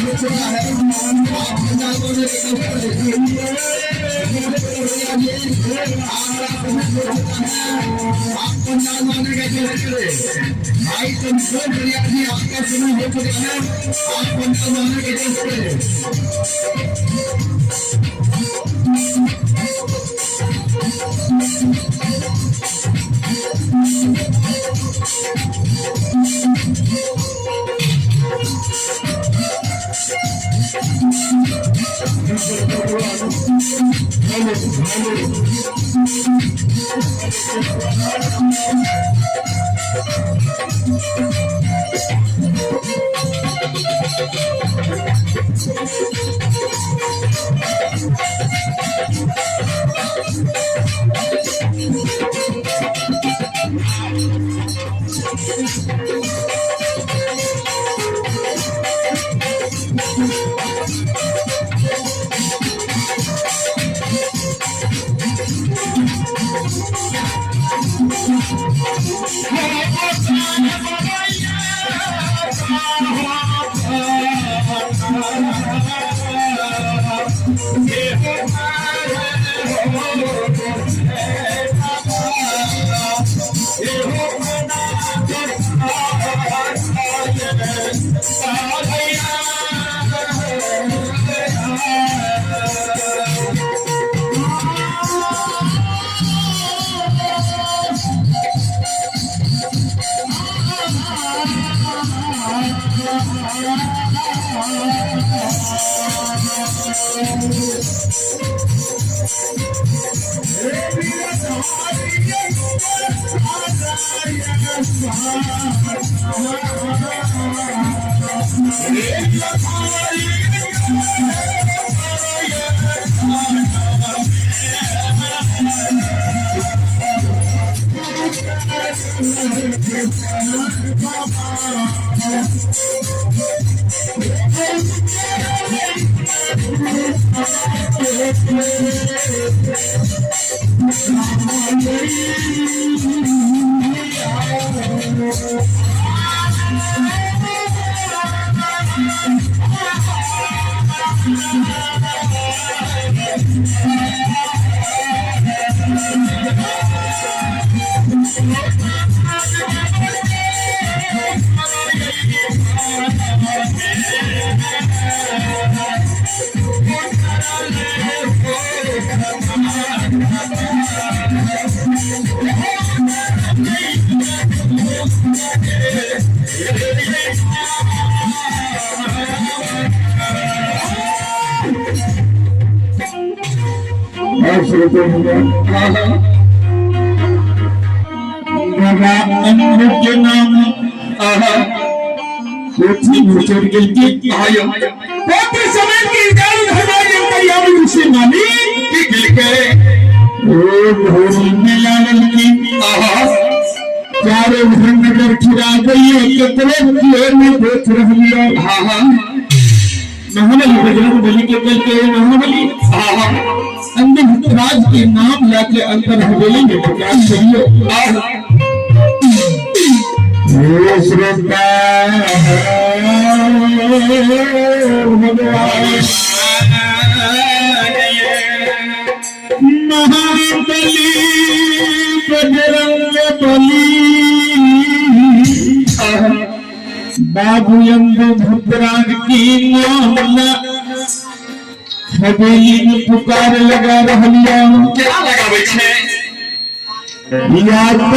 हो चुका है। आप पंडाल बनने के भैया जी, आपका समय हो चुका है। आप पंडाल बनने के भाई चंद्र भैया जी, आपका समय हो चुका है। आप पंडाल बनने के बाबा अम्बु के नाम पोथी मुचर गेल की पोथी समय की गाड़ी धरवा गेल तैयारी ऋषि मानी की गेलकै? ओ भोरी में आनल की चारों घर नगर खिरा गई केतरे के में देख रहलियो। हाँ हाँ महाबली बजरंग बली के कल के महाबली हाँ अंधराज के नाम लाके अंदर हवेली में पुकार करियो। हे श्रोता भगवान महाबली बजरंग बली बाबू अंधराज की नाम ला हवेली में पुकार लगा रहलिया। केना लगाबै छै? या तो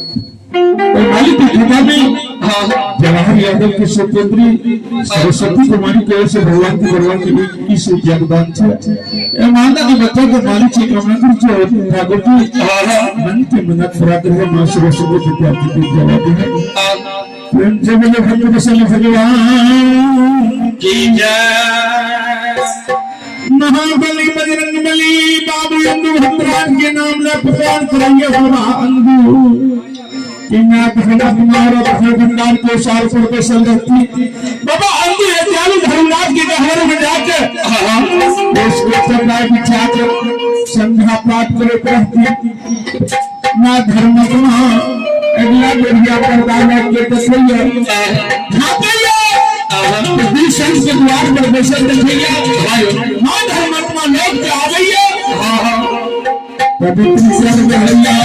मालिक की कृपा में जवाहर यादव की सुपुत्री सरस्वती कुमारी की ओर से भगवान की भगवान के लिए इस योगदान छे। ए माता के बच्चा के मालिक छे कमलेंद्र जी ठाकुर जी, मन के मन्नत पूरा करे मां सरस्वती की प्राप्ति की जवाब है। प्रेम से बोले भक्त वत्सल भगवान की जय। महाबली बजरंग बली बाबू अंगू भद्राज के नाम ला प्रदान कराइए बाबा अंगू कि मैं भगवान कुमार और भंडार को साल पर के संगति बाबा अंगू ये दयालु धर्मराज के गहवर में जाकर देश को चटाई बिछा कर संध्या पाठ करे रहती ना धर्म अगला बढ़िया प्रदान के देखिए झापैया संत के द्वार पर बैसल देखैया मां धर्मात्मा लोग के आबैया पवित्र स्वर्ग भैया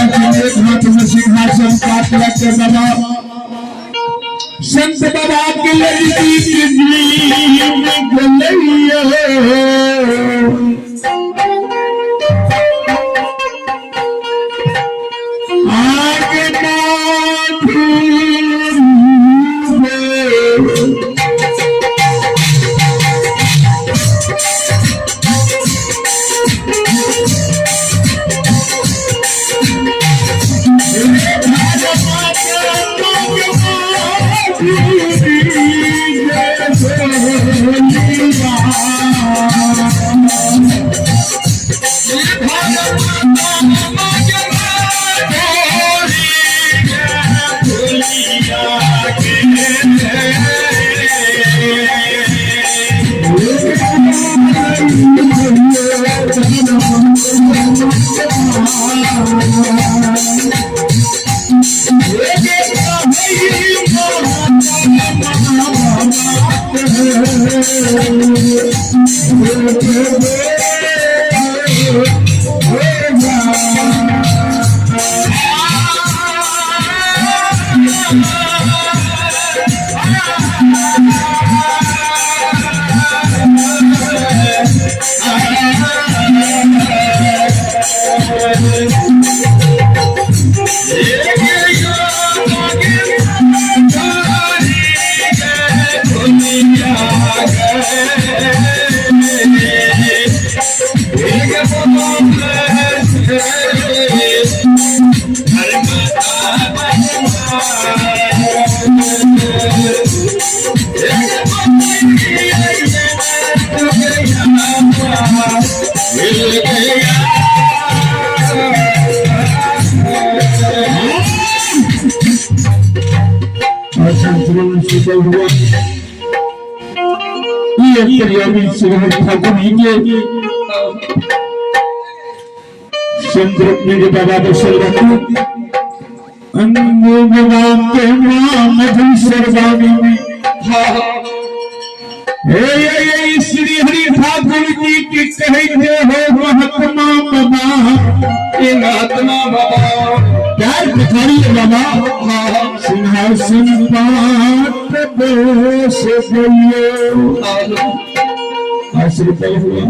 एक हाथ में सिंहासन काट रख के बाबा संत बाबा के लड़की के गलैया आगे माधुर। ठाकुर जी के संत रुक्मिणी बाबा बसल रखो अंगो भगवान के हे हे श्री हरि ठाकुर जी की कहते हो महात्मा बाबा। ये महात्मा बाबा। प्यार पिठारी बाबा सिंहासन पाट बेस गइयो आश्रित हुआ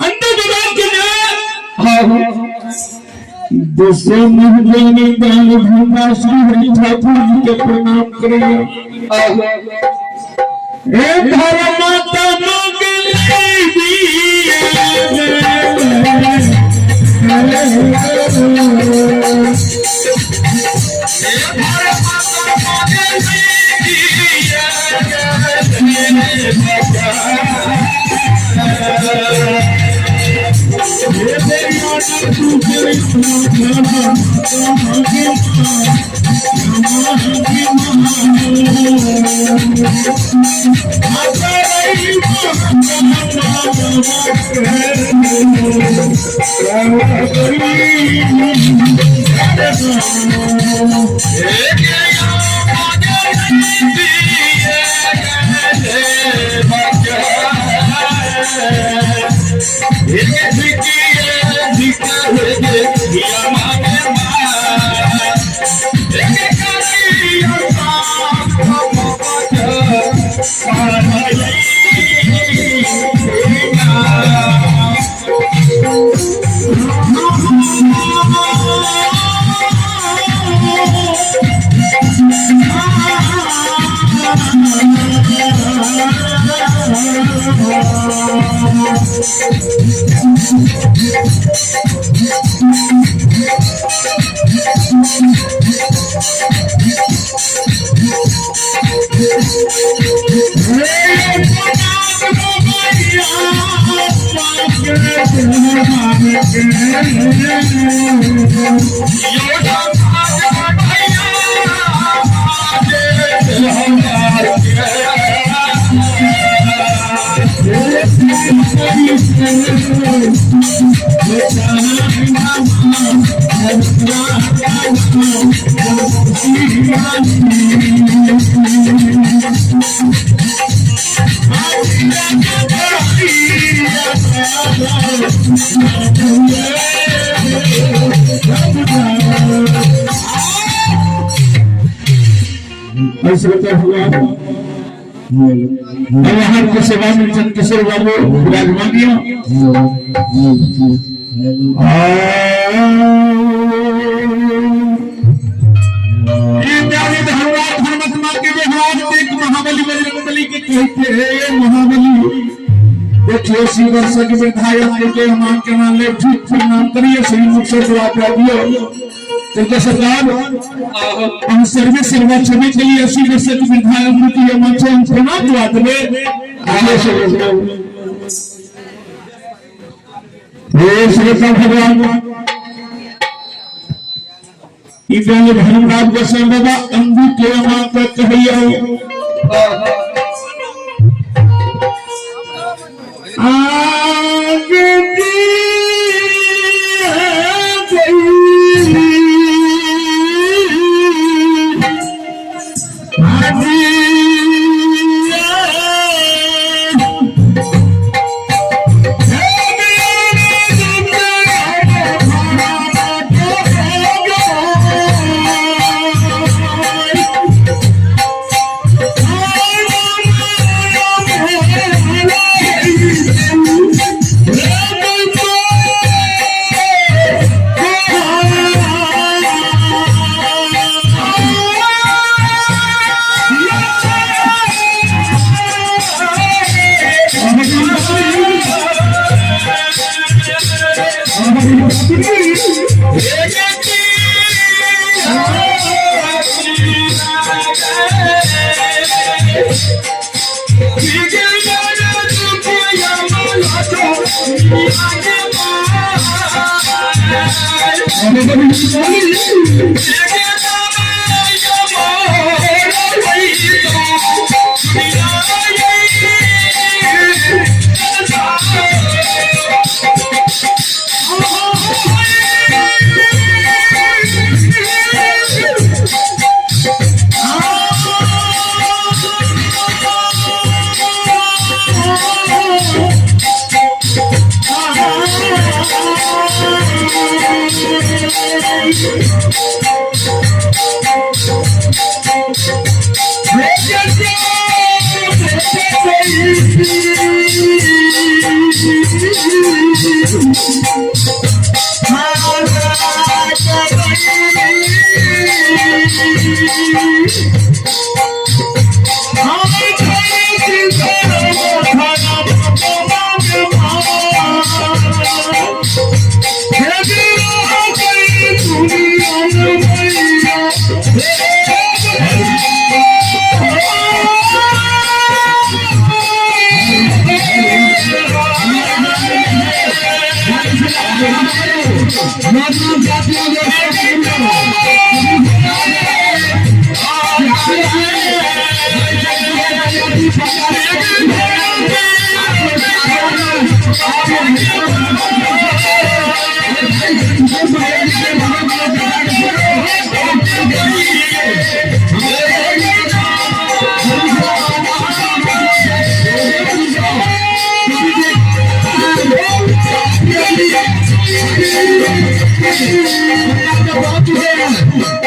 अंदर भगवान के नाम दूसरे महाजनी दान भूमा श्री हरि ठाकुर जी के प्रणाम करिए। हे धर्म तम के। ऐसे हुआ व्यवहार के सेवा में चंद किशोर बाबू विराजमानियो। ये प्यारे धर्मराज धर्मात्मा के व्यवहार देख महाबली बजरंग बली के कहते हैं, महाबली देखियो श्री वर्ष के विधायक के मान के नाम ले ठीक प्रणाम करिए, श्री मुख से दुआ कर दियो। तो सरकार हम सर्वे सेवा छवि के लिए 80 वर्ष के विधायक की मंच हम प्रणाम दुआ देवे। आगे से हे श्री भगवान इब्राहिम धर्मराज गोस्वामी बाबा अंगू के माता कहियो आगे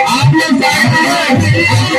आप लोग साइड में आप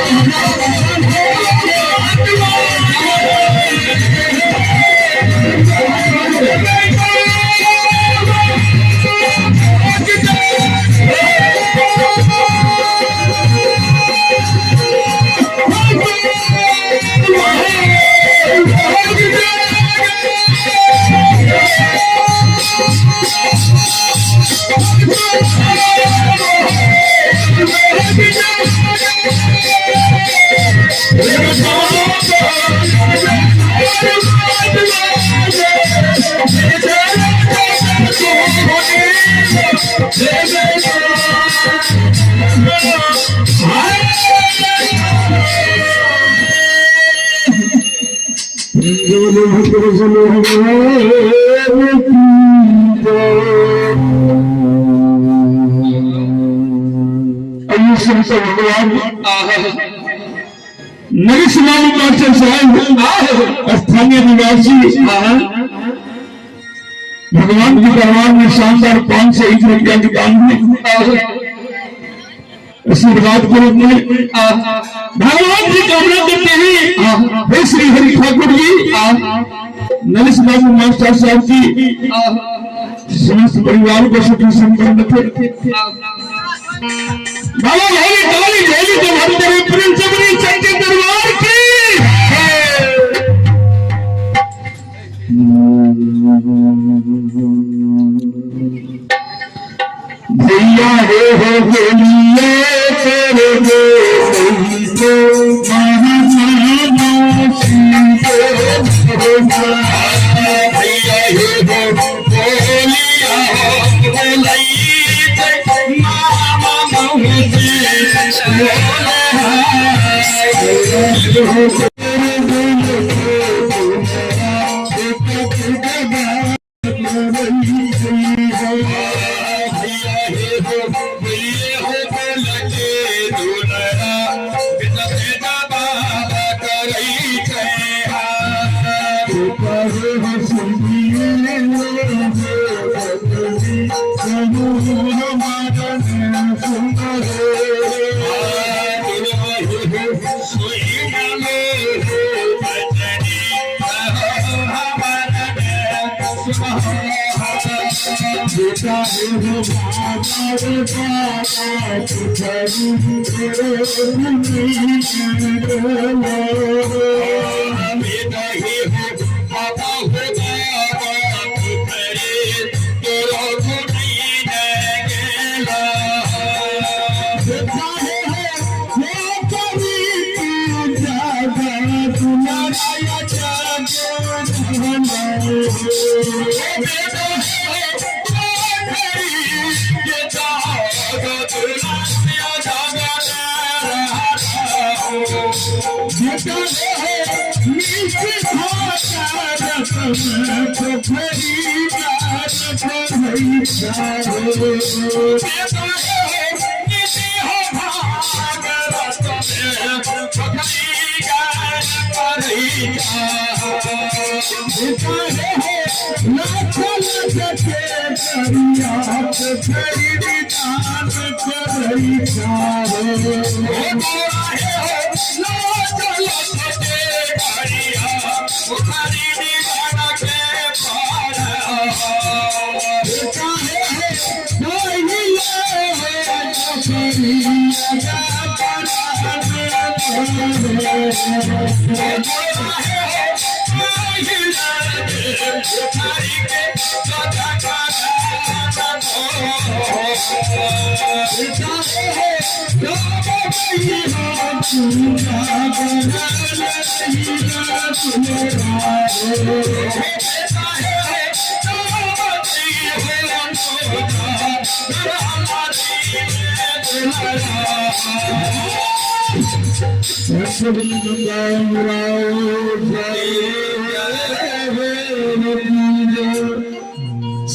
भगवान नरेश बाबू मास्टर साहब, स्थानीय निवासी, भगवान के दरबार में शानदार 501 रुपया की दान है आशीर्वाद के रूप में। भगवान की कामना करते हैं, हे श्री हरि ठाकुर जी, नरेश बाबू मास्टर साहब की समस्त परिवार को सुखी संपन्न रखे। बाबा भोले काली भोले तो भंडरे प्रिंस सच्चे दरबार की। भैया हो बोलिए तेरे दे भैया हो बोलिया बोलाई।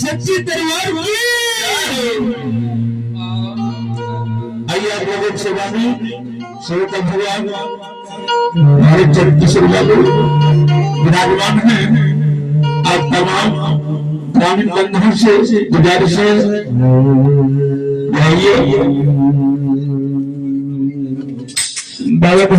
सच्ची दरबार की। आइए आप लोगों सेवा में सेवक भगवान हमारे चरण बाबू विराजमान हैं। आप तमाम ग्रामीण बंधुओं से गुजारिश है, आइए। बालक।